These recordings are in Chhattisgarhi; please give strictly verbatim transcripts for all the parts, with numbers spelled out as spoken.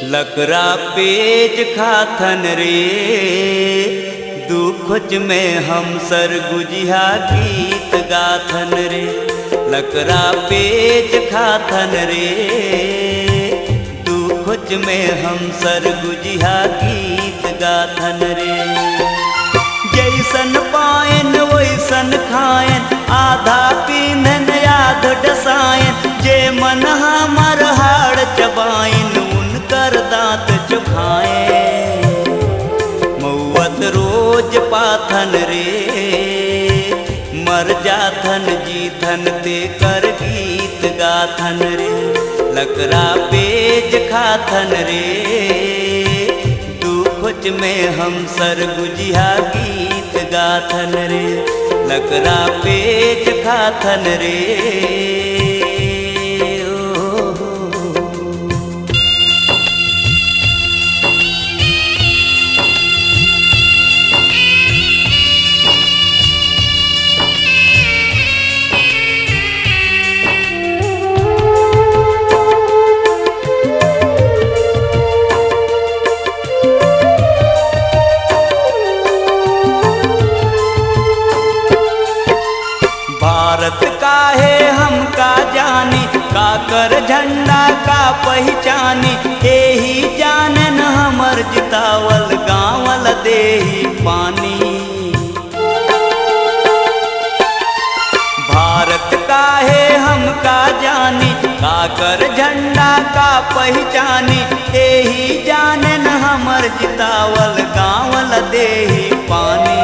लकरा पेज खाथन रे, दुखोच में हम सरगुजिहा गीत गाथन रे। लकरा पेज खाथन रे, दुखोच में हम सरगुजिहा गीत गाथन रे। जैसन पाएन वैसन खाएन, आधा पींधन आध डसाएन। जे मन हमर हाड़ चबाइन, उनकर दांत चुखाएन। मउवत रोज पाथन रे, मर जाथन जीथन तेकर गीत गाथन रे। लकरा पेज खाथन रे, दुखोच में हम सरगुजिहा गीत गाथन रे। लकरा पेज खाथन रे। ओ हो हो। भारत का हे हम का जानी, काकर झंडा का पहिचानी, एही जानन हमर जितावल गाँव ल देही पानी। भारत का हे हम का जानी, काकर झंडा का पहिचानी, एही जानन हमर जितावल गाँव ल देही पानी।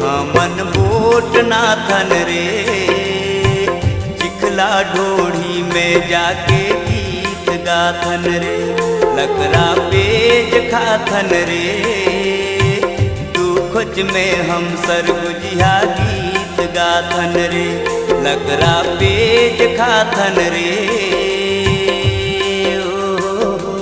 हमन वोट नाथन रे, चिखला ढोढ़ी में जाके गीत गाथन रे। लकरा पेज खाथन रे, दुखोच में हम सरगुजिहा गीत गाथन रे। लकरा पेज खाथन रे। ओ हो हो।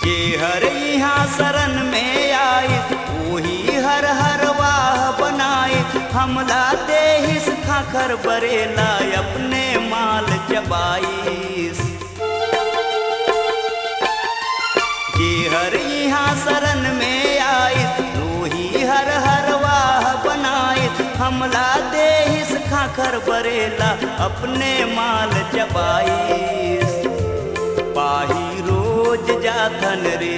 जेहर इहाँ शरण में आइस, ओही हर हरवाह बनाइस। हमला देहिस खाखर बरेला, अपने माल चबाइस। जेहर इहाँ शरण में आइस, ओही हर हरवाह बनाइस। हमला देहिस खाखर बरेला, अपने माल चबाइस। पाही रोज जाथन रे,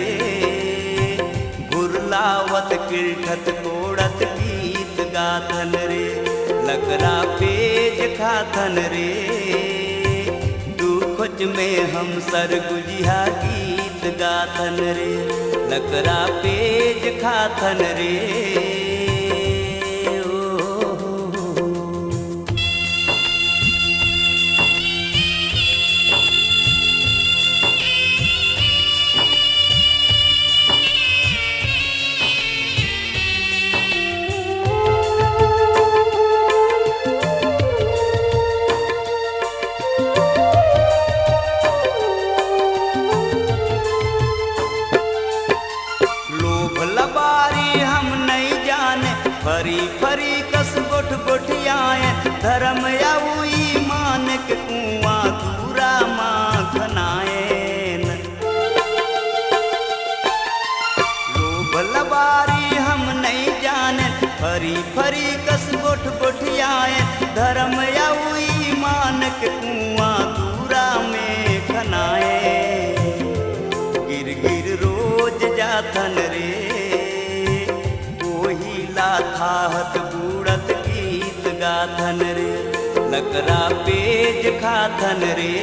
भुरलावत किरठत कोड़त गीत गाथन रे। लकरा पेज खाथन रे, दुखोच में हम सरगुजिहा गीत गाथन रे। लकरा पेज खाथन रे। ओ हो हो हो। लोभ लबारी हम नइ जाने, फरी फरी कस गोठ गोठियाए। धरम अउ ईमान के कुआं दूरा मा खनाएन। लोभ लबारी हम नइ जाने, फरी फरी कस गोठ गोठियाए। धरम अउ ईमान के कुआं दूरा में खनाए। गिर गिर रोज जाथन रे, ओही ला थाहत बूड़त गीत गाथन रे। लकरा पेज खाथन रे,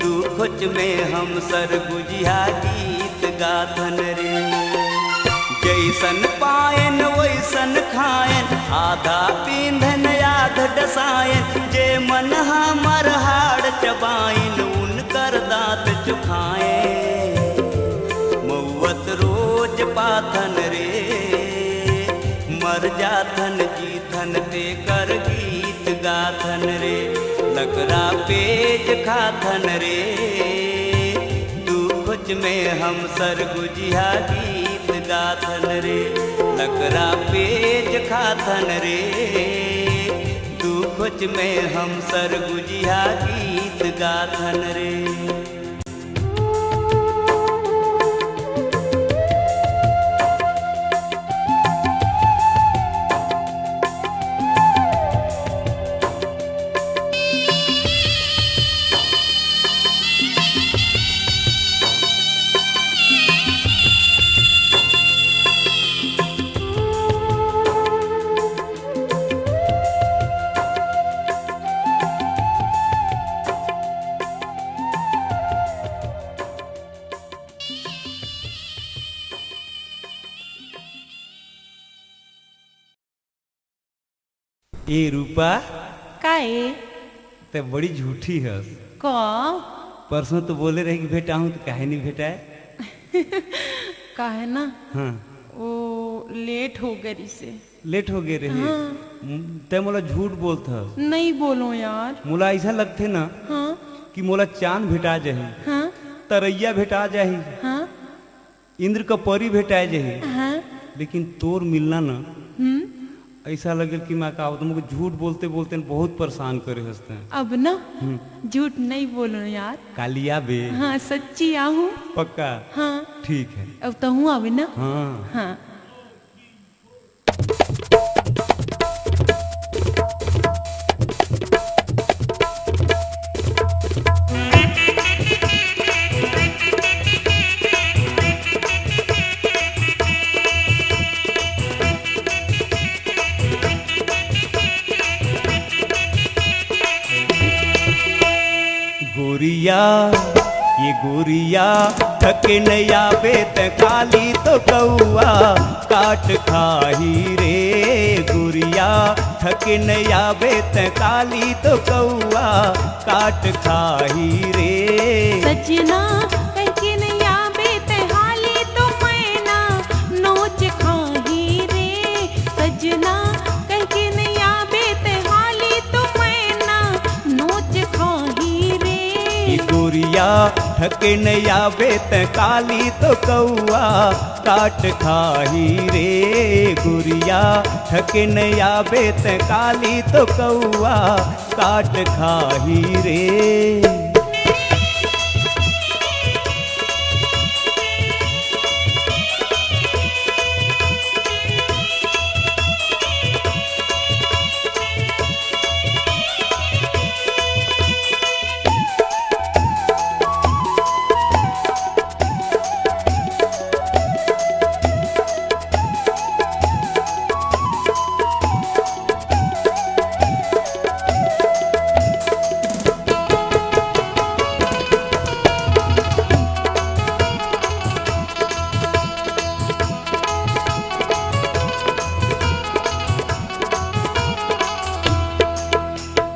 दुखोच में हम सरगुजिहा गीत गाथन रे। जैसन पाएन वैसन खाएन, आधा पींधन आध डसाएन। जे मन हमर हाड़ चबाइन, उनकर दांत चुखाएन। मउवत रोज पाथन रे, जाथन जीथन तेकर गीत गाथन रे, लकरा पेज खाथन रे, दुखोच में हम सरगुजिया गीत गाथन रे, लकरा पेज खाथन रे, दुखोच में हम सरगुजिया गीत गाथन रे। ए रूपा, का ए? ते बड़ी झूठी हस। का? परसों तो बोले रहे कि भेटाहूं तो काहे नहीं भेटाए? काहे ना? हाँ। वो लेट हो गए रिसे। लेट हो गए रहे? हाँ। हम्म, ते मोला झूठ बोलत हस। नहीं बोलो यार। मोला ऐसा लगथे ना हाँ। कि मोला चांद भेटा जाही, हाँ। तरैया भेटा जाही। हाँ। इंद्र का परी भेटाए जाही, हाँ। लेकिन तोर मिलना ना, हम्म। ऐसा लगेल कि मैं का बताऊं, मुझे झूठ बोलते बोलते न बहुत परेशान करे हंसते हैं। अब ना, हम्म। झूठ नहीं बोलो यार। कालिया बे। हाँ, सच्ची आहूं। पक्का? हाँ। ठीक है। अब तहूं आवे ना? हाँ। हाँ। गोरिया, ये गोरिया, थके नइ आबे त काली तो कौआ काट खाही रे। गोरिया, थके नइ आबे त काली तो कौआ काट खाही रे। सजना, कहिके नइ आबे त हाली तो मैना नोच खाही रे। सजना, कहिके नइ आबे त हाली तो मैना नोच खाही रे। ए गोरिया, थके नइ आबे त काली तो कौआ काट खाही रे। गोरिया, थके नइ आबे त काली तो कौआ काट खाही रे।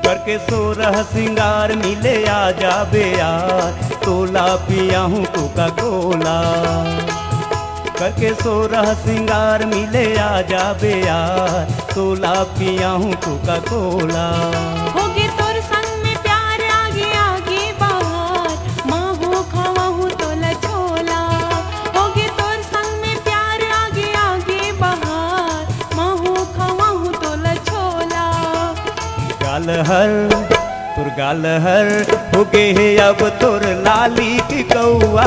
करके सोरह सिंगार मिले आ जाबे यार, तोला पियाहूँ कोका कोला। करके सोरह सिंगार मिले आ जाबे यार, तोला पियाहूँ कोका कोला। होगे तोर संग में प्यार आगे आगे बहार, महूँ खवाहूँ तोला छोला। होगे तोर संग में प्यार आगे आगे बहार, महूँ खवाहूँ तोला छोला। गाल हर, तोर गाल हर होगे हे अब तोर लाली के कौआ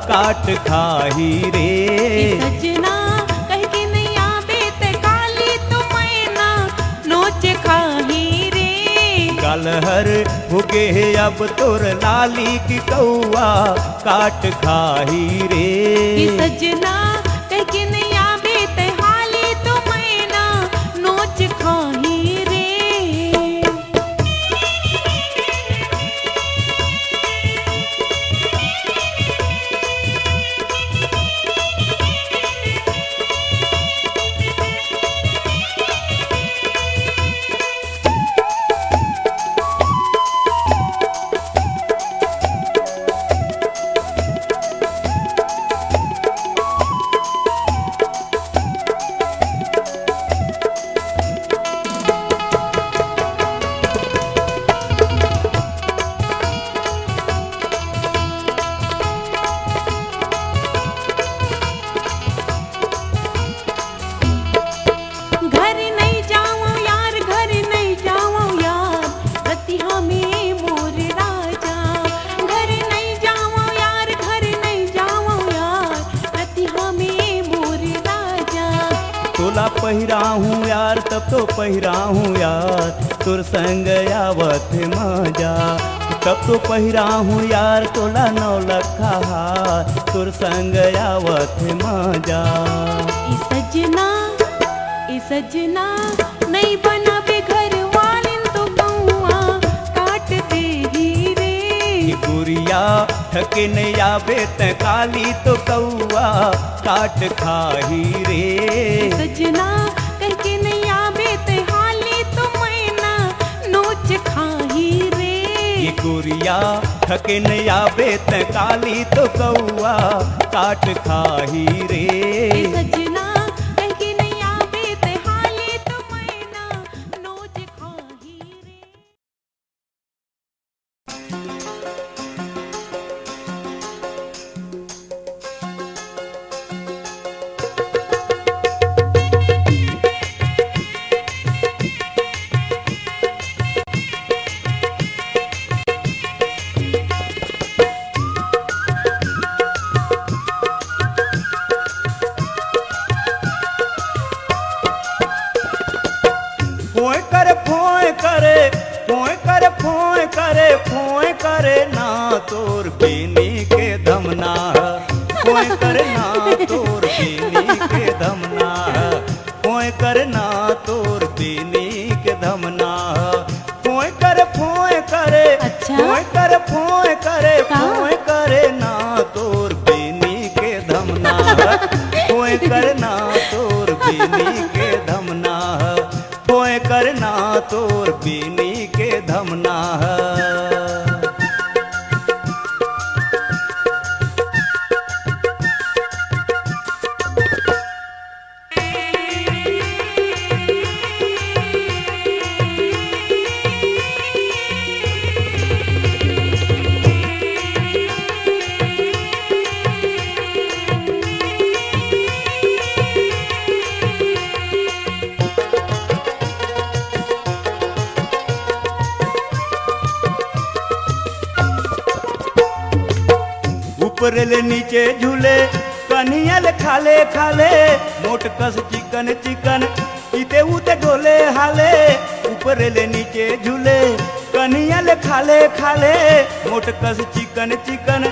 काट खाही रे। ए सजना, कहिके नइ आबे त काली तो मैना नोच खाही रे। गाल हर होगे हे अब तोर लाली के कौआ काट खाही रे। ए सजना, कहिके नइ आबे त हाली तो मैना नोच खाही रे। तोला पहिराहूँ यार, तब तो पहिराहूँ यार, तोर संग आवत हे मजा। तब तो पहिराहूँ यार, तोला नौलखा हार, तोर संग आवत हे मजा। ए सजना, ए सजना, नइ बनाबे घर वालिन तो कौआ काट देही रे। ए गुरिया, ठके नइ आबे तैं काली तो कौआ काट खाही रे। सजना, कहिके नइ आबे तैं हाली तो मैना नोच खाही रे। ए गुरिया, ठके नइ आबे तैं काली तो कौआ काट खाही रे। ए सजना, कहिके नइ आबे तैं हाली तो मैना नोच खाही रे। फोंय करे, फोंय करे, फोंय करे, फोंय करे, फोंय करे ना तोर बेनी के धमना ह। फोंय करे ना तोर बेनी के धमना ह। फोंय करे ना तोर बेनी के धमना ह। फोंय करे, फोंय करे, अच्छा? फोंय करे, फोंय करे, का? फोंय करे ना तोर बेनी के धमना ह। फोंय करे ना तोर बेनी के धमना ह। फोंय करे ना तोर बेनी के धमना ह। ऊपर ले नीचे झूले, कनिया ले खाले खाले, मोट कस चिकन चिकन, इते उते डोले हाले। ऊपर ले नीचे झूले, कनिया ले खाले खाले, मोट कस चिकन चिकन,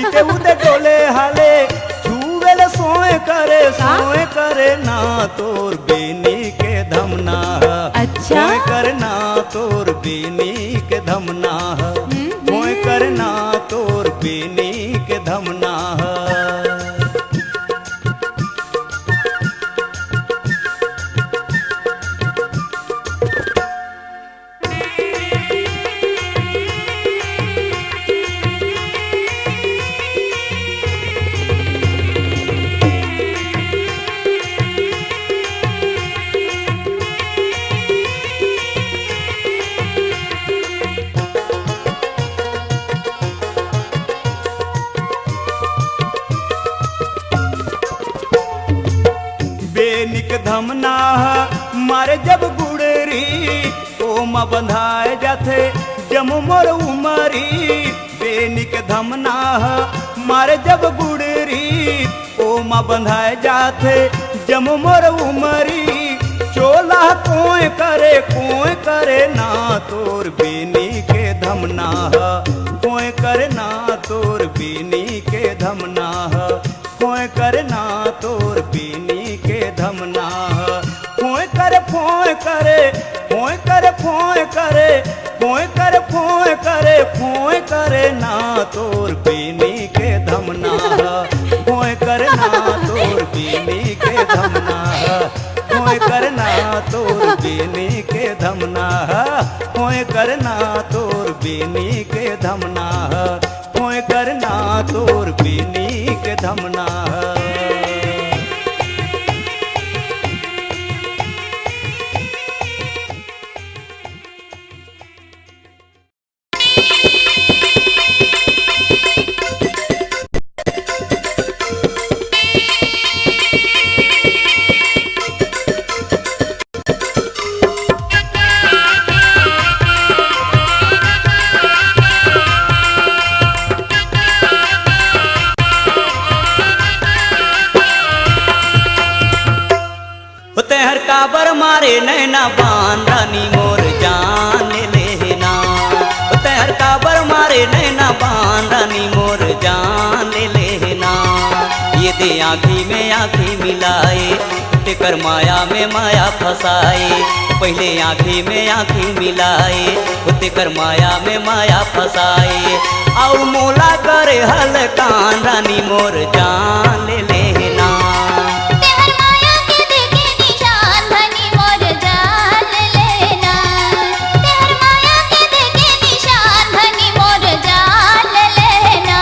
इते उते डोले हाले। छुवे ले सोए करे, का? सोए करे ना तोर बेनी के धमना ह। अच्छा। सोए करे ना तोर बेनी के धमना ह। हम्म, हम्म। सोए करे ना तोर बेनी के धमना ह। बेनिक धमना ह मारे जब गुड़री, ओमा बंधाए जाथे जमो मोर उमरी। बेनिक धमना ह मारे जब गुड़री, ओमा बंधाए जाथे जमो मोर उमरी। चोला कोय करे, कोय करे ना तोर बेनी के धमना ह, कोय करे ना तोर बेनी के धमना ह। फोय करना तोर बेनी के धमना ह। फोय कर, फोय करे, फोय कर, फोय करे, फोय कर, फोय करे, फोय करे ना तोर बेनी के धमना ह। फोय करना तोर बेनी के धमना ह। फोय करना तोर बेनी के धमना ह। फोय करना तोर बेनी के धमना ह। फोय करना तोर बेनी के धमना ह। काबर मारे नैना बान रानी मोर जान ले लेना, ओ तैं हर काबर मारे नैना बान रानी मोर जान ले लेना। ये दे आँखी में आँखी मिलाए, तेकर माया में माया फँसाए, पहिले आँखी में आँखी मिलाए, ओ तेकर माया में माया फँसाए, अउ मोला करे हलकान रानी मोर जान ले लेना। तेहर माया के देखे निशान धनी मोर जान ले लेना, तेहर माया के देखे निशान धनी मोर जान ले लेना।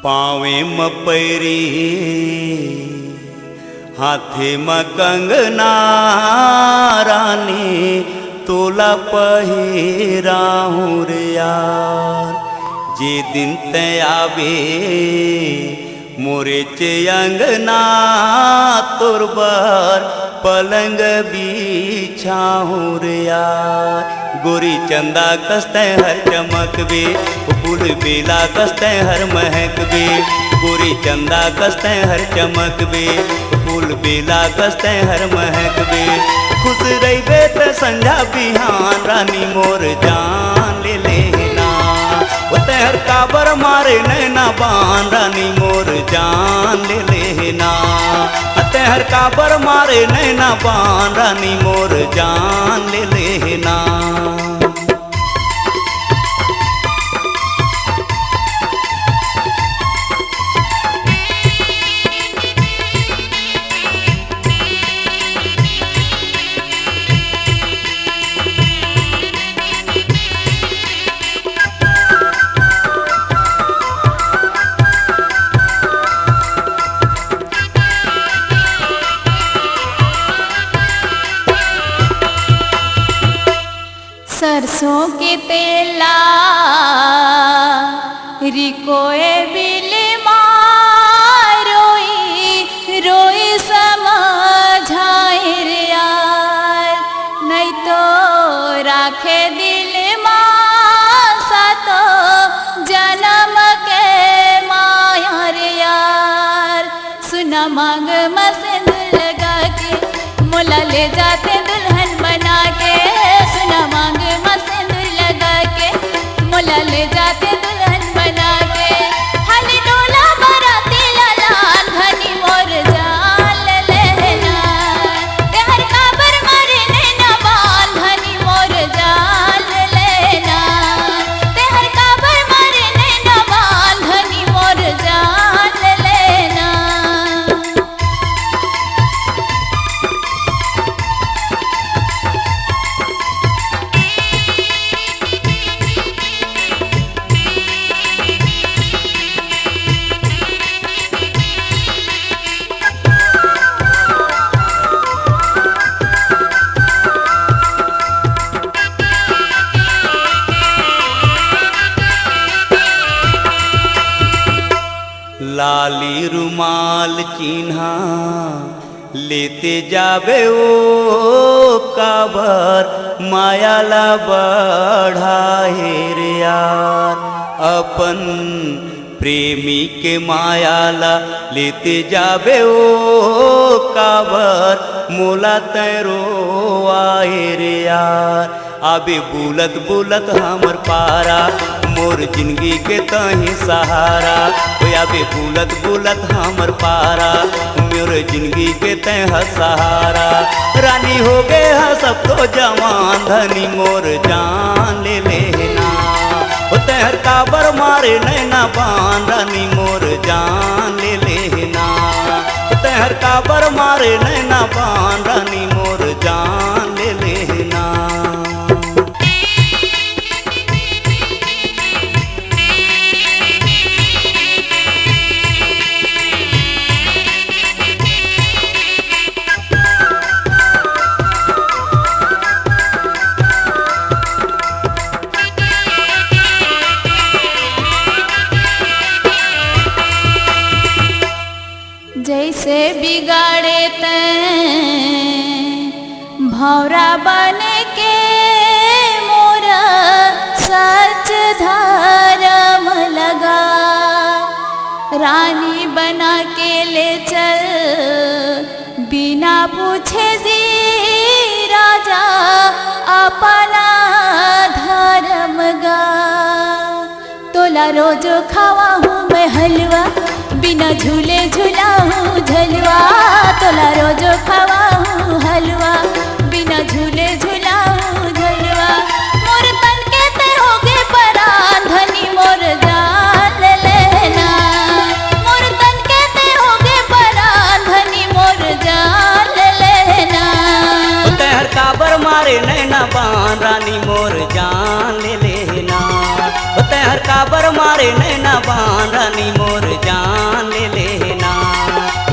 पाँवे म पैरी, हाथे म कंगना रानी, तोला पहिराहूँ रे यार। जे दिन तैं आबे मोरे चे अंगना, तोर बर पलंग बिछाहूँ रे यार। गोरी चंदा कस तैं हर चमकबे, ओ फूल बेला कस तैं हर महकबे। गोरी चंदा कस तैं हर चमकबे, ओ फूल बेला कस तैं हर महकबे। खुश रहिबे त संझा बिहान रानी मोर जान ले लेना। ओ तैं हर काबर मारे नैना बान रानी मोर जान ले लेना। ओ तैं हर काबर मारे नैना बान रानी मोर जान ले लेना। सरसों के तेल ला रिकोए बिल मा रोई रोई समझाए रे यार, नहीं तो राखे दिल मा सातो जनम के माया रे यार। सुना मांग म सिंदूर लगा के, मोला ले जाते दुल्हन बना के। सुना मांग म सिंदूर लगा के, मोला ले जाते दुल्हन बना के। हाली डोला बराती ला लान धनी मोर जान ले लेना। तेहर काबर मारे नैना बान धनी मोर जान ले लेना। तेहर काबर मारे नैना बान धनी मोर जान ले लेना। लाली रुमाल चिन्हा लेते जाबे ओ, काबर माया ला बढ़ाए रे यार। अपन प्रेमी के माया ला लेते जाबे ओ, काबर मोला तैं रोवाए रे यार। आबे बुलत बुलत हमर पारा, मोर जिंदगी के तहीं सहारा। ओ आबे बुलत बुलत हमर पारा, मोर जिंदगी के तैं ह सहारा। रानी हो गे ह सब तो जवान, धनी मोर जान ले लेना। ओ तैं हर काबर मारे नैना बान, रानी मोर जान ले लेना। ओ तैं हर काबर मारे नैना बान, रानी मोर जान ले लेना। भौरा बन के मोर सच धरम लगा, रानी बना के ले चल, बिना पूछे जी राजा अपना धरम गा। तोला रोजो खवाहूँ मैं हलवा, बिना झूले झुलाहूँ झलवा। तोला रोजो खवाहूँ हलवा, बिना झूले झुलाहूँ झलवा। मोर तन के ते होगे परान, धनी मोर जान ले लेना। मोर तन के ते होगे परान, धनी मोर जान ले लेना। ओ तैहर काबर मारे नैना बान, रानी मोर जान ले लेना। ओ तैहर काबर मारे नैना बान, रानी मोर जान ले लेना।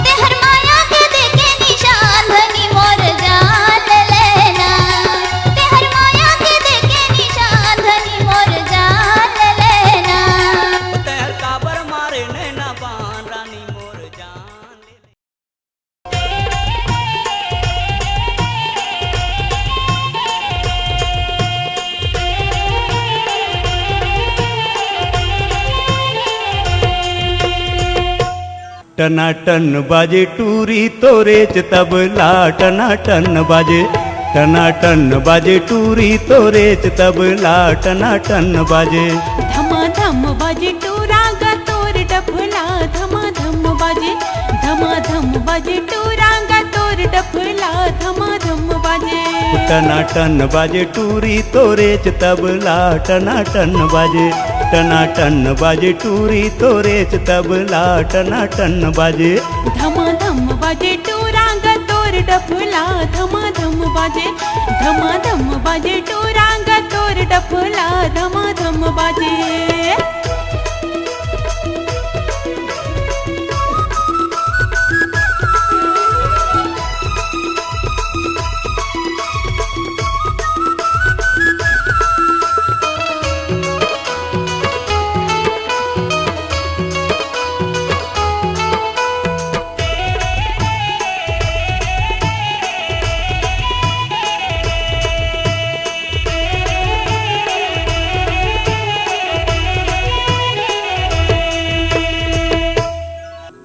तेहर माया के देखे निशान, धनी मोर जान ले लेना। तेहर माया के देखे निशान, धनी मोर जान ले लेना। ओ तैहर काबर मारे नैना बान, रानी मोर जान ले लेना। टनाटन बाजे टूरी तोरेच तबला, टनाटन बाजे, टनाटन बाजे टूरी तोरेच तबला, टनाटन बाजे। धमाधम बाजे टूरा गा तोर डफला, धमाधम बाजे, धमाधम बाजे टूरा गा तोर डफला, धमाधम बाजे। टनाटन बाजे टूरी तोरेच तबला, टनाटन बाजे, टनाटन बाजे टूरी तोरेच तबला, टनाटन बाजे। धमाधम बाजे टूरा गा तोर डफला, धमाधम बाजे, धमाधम बाजे टूरा गा तोर डफला, धमाधम बाजे।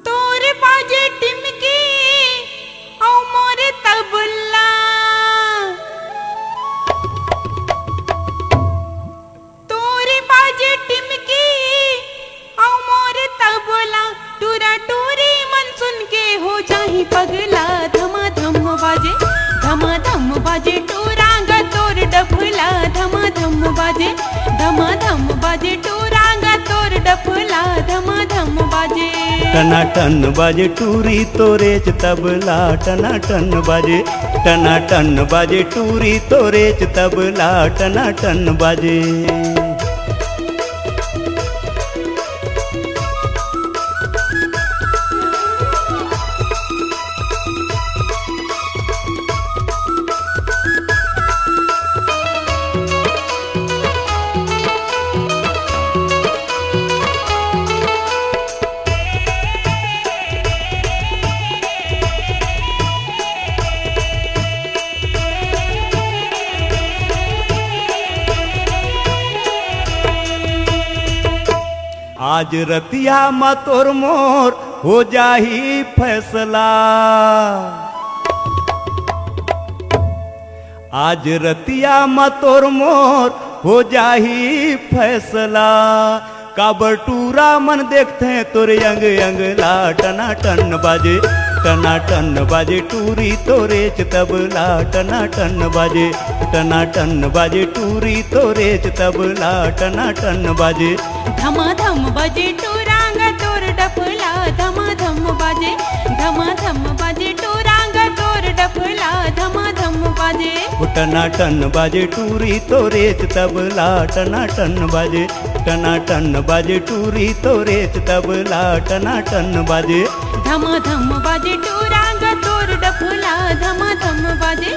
तोर बाजे टिमकी अउ मोर तबला, तोर बाजे टिमकी अउ मोर तबला, टूरा टूरी मन सुन के हो जाही पगला। धमाधम बाजे, धमाधम बाजे टूरा गा तोर डफला, धमाधम बाजे, धमाधम बाजे टूरा गा तोर डफला, धमाधम बाजे। टनाटन बाजे टूरी तोरेच तबला, टनाटन बाजे, टनाटन बाजे टूरी तोरेच तबला, टनाटन बाजे। आज रतिया म तोर मोर हो जाही फैसला। आज रतिया म तोर मोर हो जाही फैसला। काबर टूरा मन देखथे तोर अंग अंग ला, टनाटन बाजे, टनाटन बाजे टूरी तोरेच तबला, टनाटन बाजे, टनाटन बाजे टूरी तोरेच तबला, टनाटन बाजे। धमाधम बाजे टूरा गा तोर डफला, धमाधम बाजे, धमाधम बाजे टूरा गा तोर डफला, धमाधम बाजे। ओ टनाटन बाजे टूरी तोरेच तबला, टनाटन बाजे, टनाटन बाजे टूरी तोरेच तबला, टनाटन बाजे। धमाधम बाजे टूरा गा तोर डफला, धमाधम बाजे,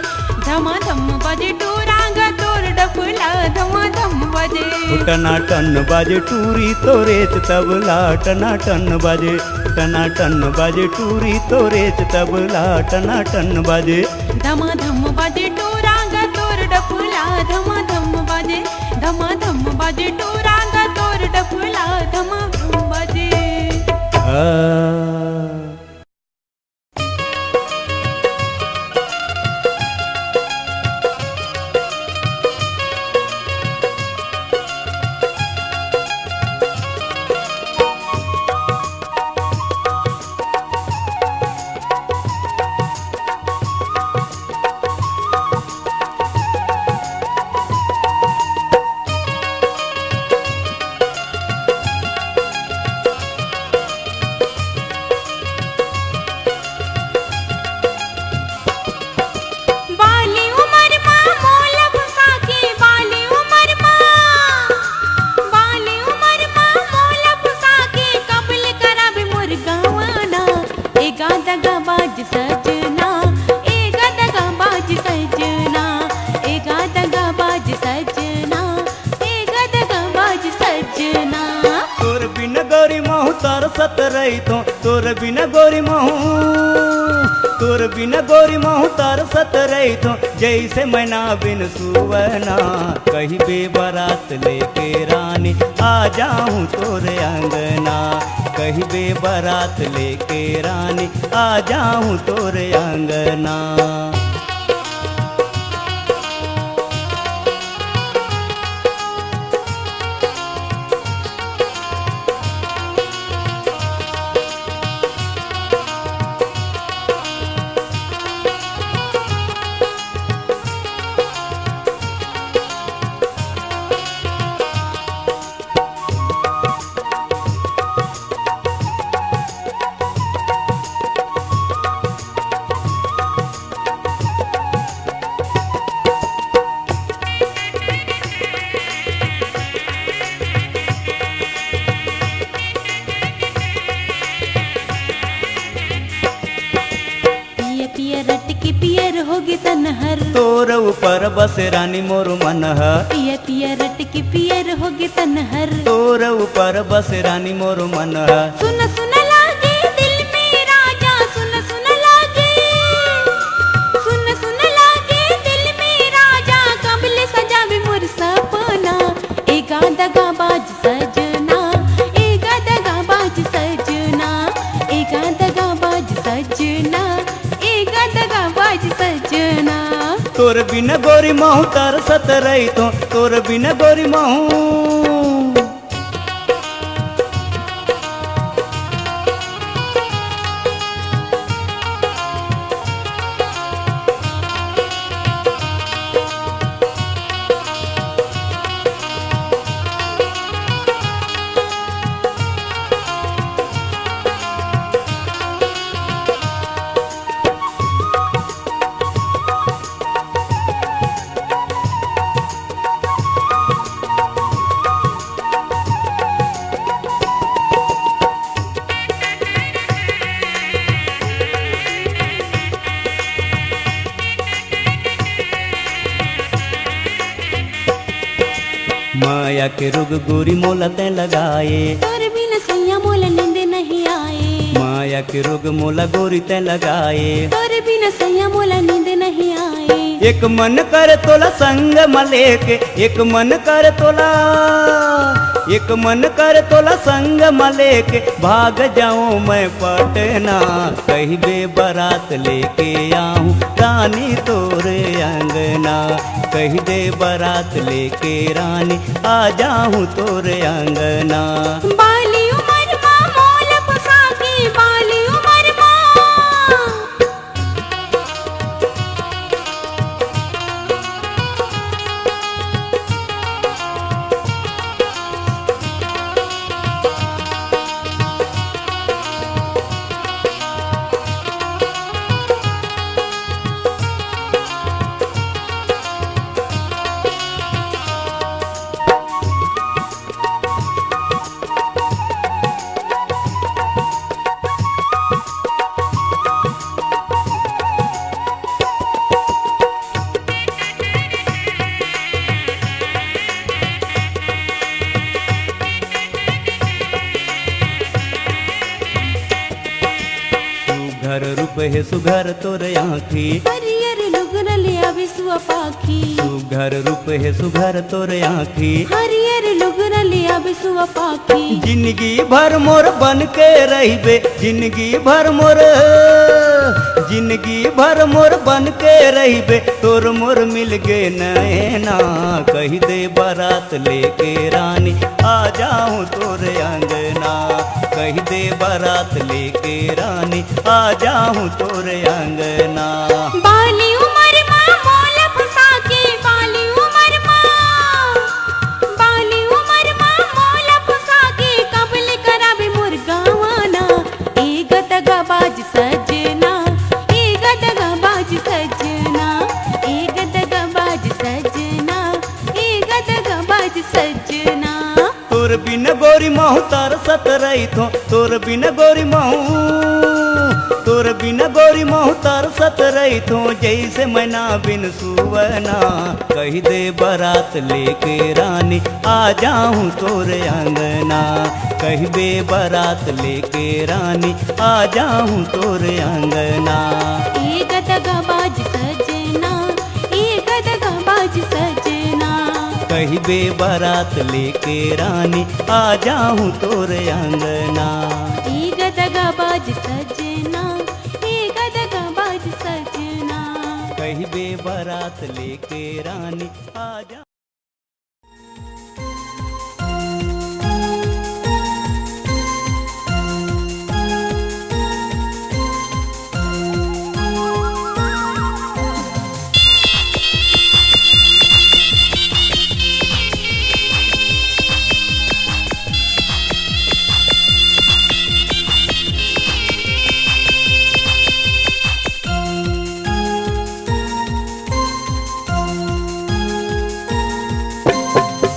धमाधम बाजे टूरा गा तोर डफला, धमाधम बाजे। ओ टनाटन बाजे टूरी तोरेच तबला, टनाटन बाजे, टनाटन बाजे टूरी तोरेच तबला, टनाटन बाजे। धमाधम बाजे टूरा धमाधम बाजे टोरांगा तोर डफला धमाधम बाजे। बाली उमर मा मोला फंसा के, बाली उमर मा, बाली उमर मा मोला फंसा के, कबले कराबे मोर गवाना। ए गा दगाबाज सजना, ए गा दगाबाज सजना, ए गा दगाबाज सजना, ए गा दगाबाज सजना। तोर बिन गोरी महूं तरसत रहिथों, तोर बिन गोरी महूं, तोर बिन गोरी महूं तरसत रहिथों, जइसे मैना बिन सुवना। कहिबे बरात लेके रानी आ जाहूं तोर अंगना, कहिबे बरात लेके रानी आ जाहूं तोर अंगना। पिया पिया रट के पियर होगे तन हर। तोर ऊपर बस रानी मोर मन ह। पिया पिया रट के पियर होगे तन हर। तोर ऊपर बस रानी मोर मन ह। सुन सुन लागे दिल में राजा, सुन सुन लागे, सुन सुन लागे दिल में राजा, कबले सजावे मोर सपना। ए गा दगाबाज सजना, ए गा दगाबाज सजना, ए गा दगाबाज सजना, ए गा दगाबाज सजना। तोर बिन गोरी महूं तरसत रहिथों, तोर बिन गोरी महूं। माया के रोग गोरी मोला तैं लगाए। तोर बिना सैया मोला नींद नहीं आए। माया के रोग मोला गोरी तैं लगाए। तोर बिना सैया मोला नींद नहीं आए। एक मन करे तोला संग म लेके, एक मन करे तोला, एक मन करे तोला संग म लेके भाग जाऊं मैं पटना। कहिबे बरात लेके आहूं रानी तोरे अंगना, कहि दे बरात लेके रानी आ जाहूं तोरे अंगना। बाली उमर मा मोला फंसा के, बाली उमर मा। सुघर रूप हे सुघर तोर आँखी। हरियर लुगरा ले आवे सुआ पाखी। सुघर रूप हे सुघर तोर आँखी। हरियर लुगरा ले आबे सुआ पाखी। जिंदगी भर मोर बन के रहिबे, जिंदगी भर मोर, जिंदगी भर मोर बन के रहिबे, तोर मोर मिल गे नैना। कहि दे बरात लेके रानी, आ जाहूँ तोर अंगना। कहि दे बरात लेके रानी, आ जाहूँ तोर अंगना। बाली उमर मा मोला फंसा के, बाली उमर मा, बाली उमर मा मोला फंसा के, कब ले कराबे मोर गवाना। ए गदगबाज सजना, ए गदगबाज सजना, ए गदगबाज सजना, ए गदगबाज सजना। तोर बिन गोरी महूँ तरसत रहिथों, तोर बिन गोरी महूँ, तोर बिन गोरी महूँ तरसत रहिथों, जइसे मैना बिन सुवना। कहि दे बरात लेके रानी, आ जाहूँ तोर अंगना। कहिबे बरात लेके रानी, आ जाहूँ तोर अंगना। ए गदगबाज सजना, ए गदगबाज सजना। कहिबे बरात लेके रानी, आ जाहूँ तोर अंगना। ए गदगबाज सजना, ए गदगबाज सजना। कहिबे बरात लेके रानी, आ जा।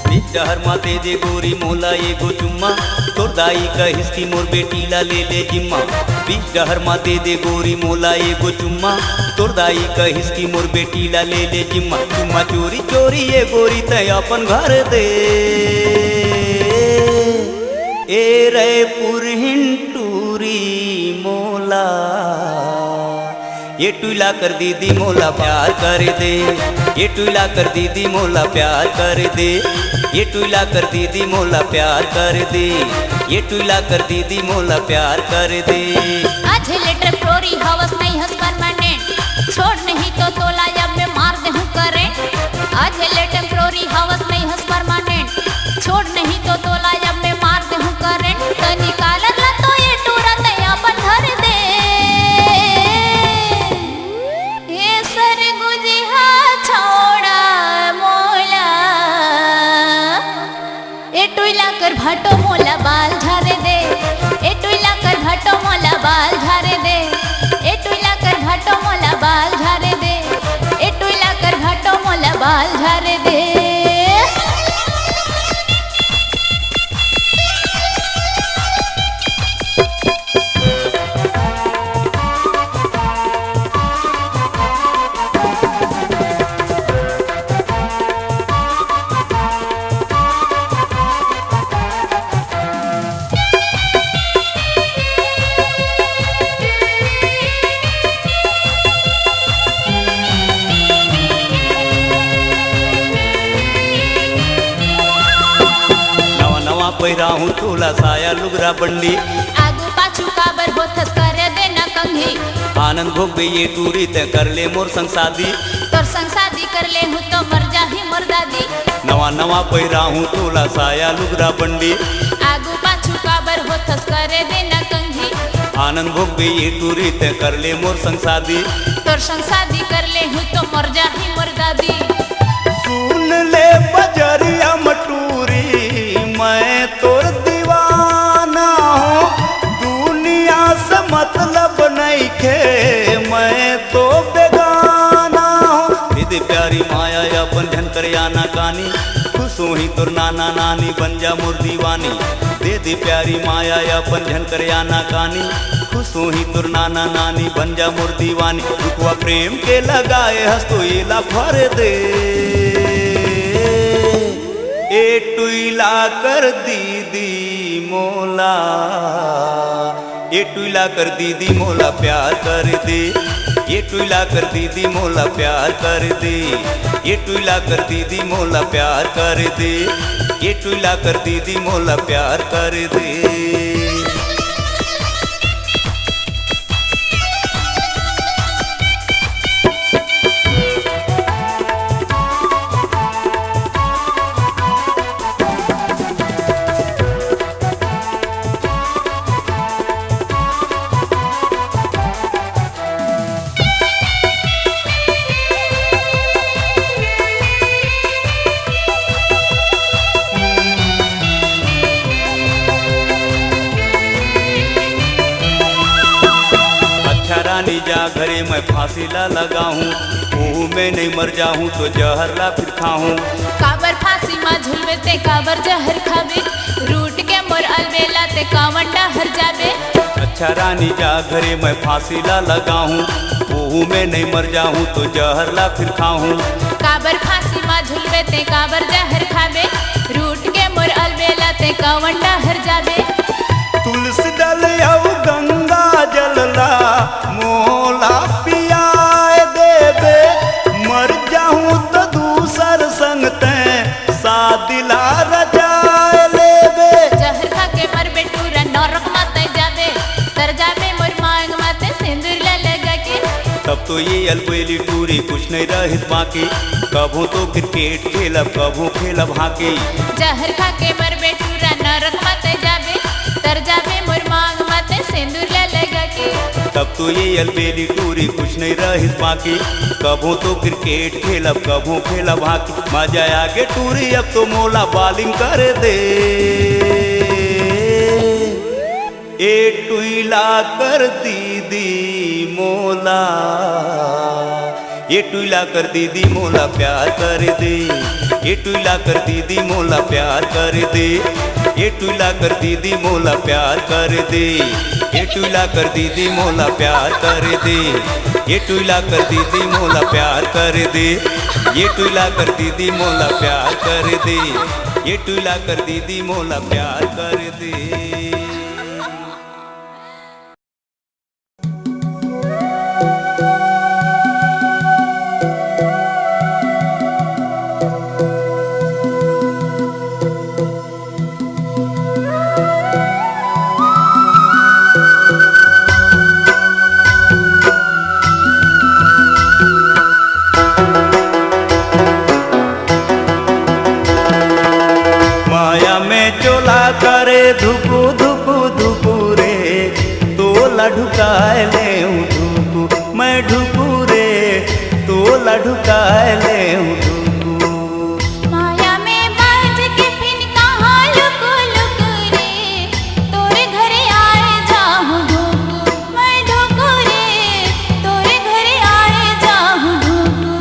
बीच डहर मा दे दे गोरी मोला एगो चुम्मा, तोर दाई कहिस कि मोर बेटी ला ले ले जिम्मा। बीच डहर मा दे दे गोरी मोला एगो चुम्मा, तोर दाई कहिस कि मोर बेटी ला ले ले जिम्मा। चुम्मा चोरी चोरी ए गोरी तैं अपन घर दे, ए रे पुरहिन टूरी मोला। ए टुइला कर दीदी मोला प्यार कर दे, ए टुइला कर दीदी मोला प्यार कर दे, ए टुइला कर दीदी मोला प्यार कर दे, ए टुइला कर दीदी मोला प्यार कर दे। आज ले temporary हवस नहीं हस permanent, छोड़ नहीं तो तोला अब मैं मार देहूँ current। आज ले temporary हवस नहीं हस permanent, छोड़ नहीं तो तोला अब मैं मार देहूँ current। तनी कालर ला तो ए टूरा तैं अपन धर दे। ए सरगुजिहा छोड़ा मोला, ए टुइला कर भाटो मोला बाल झारे दे, ए टुइला कर भाटो मोला बाल झारे दे, ए टुइला कर भाटो मोला बाल झारे दे, ए टुइला कर भाटो मोला बाल झारे दे। नवा नवा पहिराहूँ तोला साया लुगरा बंडी। आगू पाछू काबर होथस करे देना कंघी। आनंद भोग बे ये टूरी तैं कर ले मोर संग शादी। तोर संग शादी कर ले हूँ तो मर जाही मोर दादी। नवा नवा पहिराहूँ तोला साया लुगरा बंडी। आगू पाछू काबर होथस करे देना कंघी। आनंद भोग बे ये टूरी तैं कर ले मोर संग शादी। तोर संग शादी कर ले हूँ तो मर जाही मोर दादी। सुन ले बजरिया म टूरी, मैं तोर दीवाना हूँ, दुनिया से मतलब नइखे, मैं तो बेगाना हूँ। दीदी प्यारी माया अपन झन कर आना कानी, खुश होही तोर नाना नानी बन जा मोर दीवानी। दे दे प्यारी माया अपन झन कर आना कानी, खुश होही तोर नाना नानी बन जा मोर दीवानी। दुखवा प्रेम के लगाए हस तो एला भर दे। ए टुइला कर दीदी मोला, ए टुइला कर दीदी मोला प्यार कर दे। ये टुइला कर दीदी मोला प्यार कर दे, ये टुइला कर दीदी मोला प्यार कर दे, ये टुइला कर दीदी मोला प्यार कर दे। अच्छा रानी जा घरे मैं फांसी ला लगाहूँ, ओहू में नहीं मर जाहूँ तो जहर ला फिर खाहूँ। काबर फांसी मा झुलबे ते काबर जहर खाबे, रूठ के मोर अलबेला ते कावन डहर जाबे। अच्छा रानी जा घरे मैं फांसी ला लगाहूँ, ओहू में नहीं मर जाहूँ तो जहर ला फिर खाहूँ। काबर फांसी मा झुलबे ते काबर जहर खाबे, रूठ के मोर अलबेला ते कावन डहर जाबे। तुलसी दल अउ गंगा जल ला मोला पियाए देबे, मर जाहूँ तो दूसर संग तैं शादी ला रचाए लेबे। जहर खा के मरबे टूरा नरक मा तैं जाबे, तर जाबे मोर मांग मा तैं सिंदूर ला लगा के। तब तो ये अलबेली टूरी कुछ नहीं रहिस बाकी, कभों तो क्रिकेट खेलब कभों खेलब हॉकी। जहर खा के मरबे टूरा नरक मा तैं जाबे, तर जाबे मोर मांग मा तैं सिंदूर ला लगा के। तब तो ये अलबेली टूरी कुछ नहीं रहिस बाकी, कभों तो क्रिकेट खेलब कभों खेलब हॉकी। मजा आगे टूरी अब तो मोला bowling कर दे। ए टुइला कर दीदी मोला, ए टुइला कर दीदी मोला प्यार कर दे, ए टुइला कर दीदी मोला प्यार कर दे, ए टुइला कर दीदी मोला प्यार कर दे, ए टुइला कर दीदी मोला प्यार कर दे, ए टुइला कर दीदी मोला प्यार कर दे, ए टुइला कर दीदी मोला प्यार कर दे, ए टुइला कर दीदी मोला प्यार कर दे। माया में चोला करे धुकु धुकु धुकु रे, तोला ढुकाए लेहूं ढुकु, मैं ढुकु रे, तोला ढुकाए लेहूं ढुकु। माया में बांझ के फिर कहां लुकु लुकु रे, तोरे घरे आए जाहूं ढुकु, मैं ढुकु रे, तोरे घरे आए जाहूं ढुकु।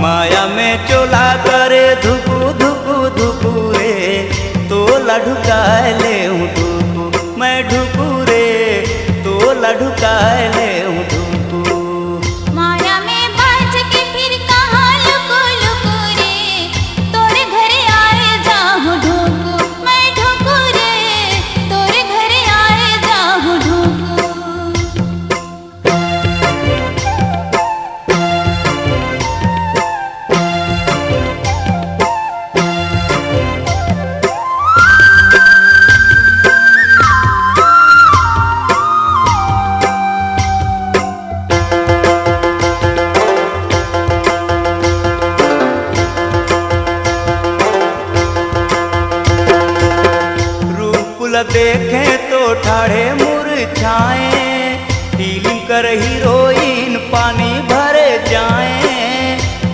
माया में चोला करे धुकु धुकु धुकु रे, तोला ढुकाए लेहूं ढुकु, मैं ढुकु रे, तोला ढुकाए लेहूं ढुकु। माया में बांझ के फिर कहां लुकु लुकु रे, तोरे घरे आए जाहूं ढुकु, मैं ढुकु रे, तोरे घरे आए जाहूं ढुकु। रूप ल देखे तो ठाढ़े मुरझाए, फिल्म कर हीरोइन पानी भरे जाए।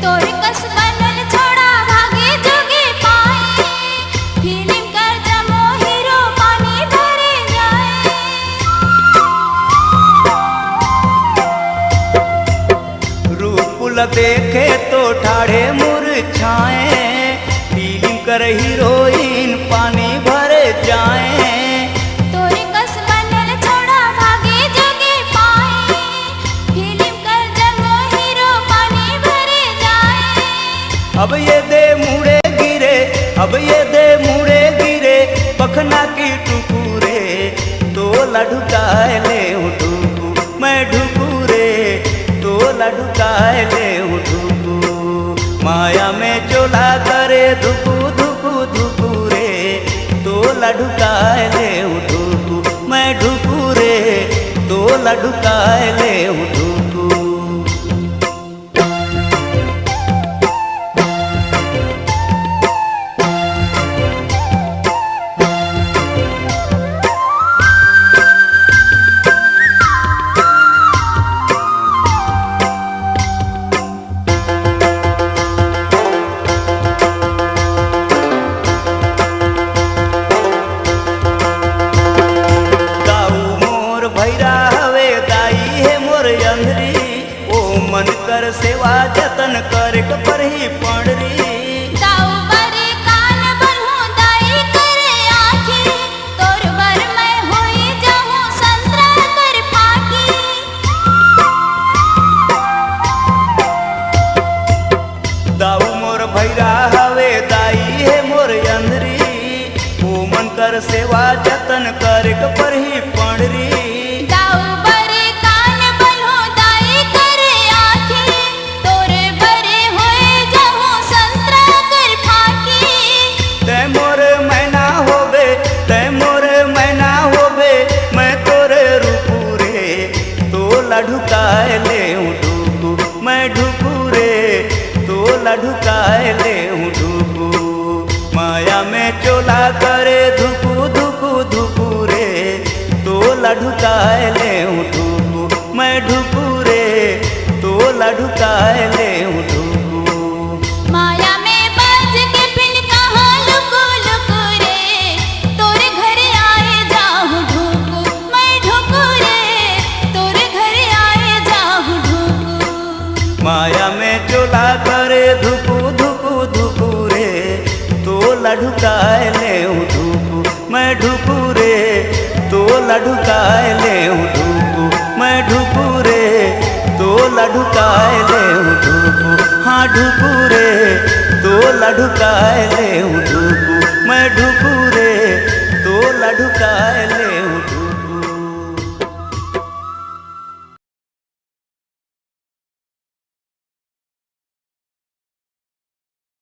तोर कस बनल छोड़ा भागे जोगे पाए, फिल्म कर जमो हीरो पानी भरे जाए। रूप ल देखे तो ठाढ़े मुरझाए, फिल्म कर हीरोइन पानी भरे जाए। तोरे कस बनल छोड़ा भागे जोगे पाए, फिल्म कर जमो हीरो पानी भरे जाए। अब ये दे मुड़े गिरे, अब ये दे मुड़े गिरे, पखना की टुकुरे, तोला ढुकाए लेहूं ढुकु, मैं ढुकु ढुकाए ले ढुकू, माया में चोला करे धुकू धुकू धुकू रे, तोला ढुकाए ले ढुकू, मैं ढुकू रे, तोला ढुकाए ले ढुकू। दाऊ मोर भैरा हवे, दाई हे मोर अंधरी, ओ मन कर सेवा जतन करेक परही पंडरी। दाऊ बर कान बनहूँ दाई कर आँखी, तोर बर मैं होई जाहूँ संतरा कर फाकी। दाऊ मोर भैरा हवे, दाई हे मोर अंधरी, ओ मन कर सेवा जतन करेक परही पंडरी। दाऊ बर कान बनहूँ दाई कर आँखी, तोर बर होए जाहूँ संतरा कर फाकी। तैं मोर मैना होबे, तैं मोर मैना होबे, मैं तोर रूपू रे, तोला ढुकाए ले ढुकू, मैं ढुकू रे, तोला ढुकाए ले ढुकू। माया में चोला करे धुकू धुकू धुकू रे, तोला ढुकाए ले ढुकू, मैं ढुकू रे, तोला ढुकाए ले ढुकू। माया में बाज के फिन कहाँ लुकू लुकू रे, तोर घर आए जाहूँ ढुकू, मैं ढुकू रे, तोर घर आए जाहूँ ढुकू। माया में चोला करे धुकू धुकू धुकू रे, तोला ढुकाए ले ढुकू, मैं ढुकू रे, तोला ढुकाए ले ढुकू, मैं ढुकू रे, तोला ढुकाए ले ढुकू, हाँ ढुकू रे, तोला ढुकाए ले ढुकू, मैं ढुकू रे, तोला ढुकाए ले ढुकू।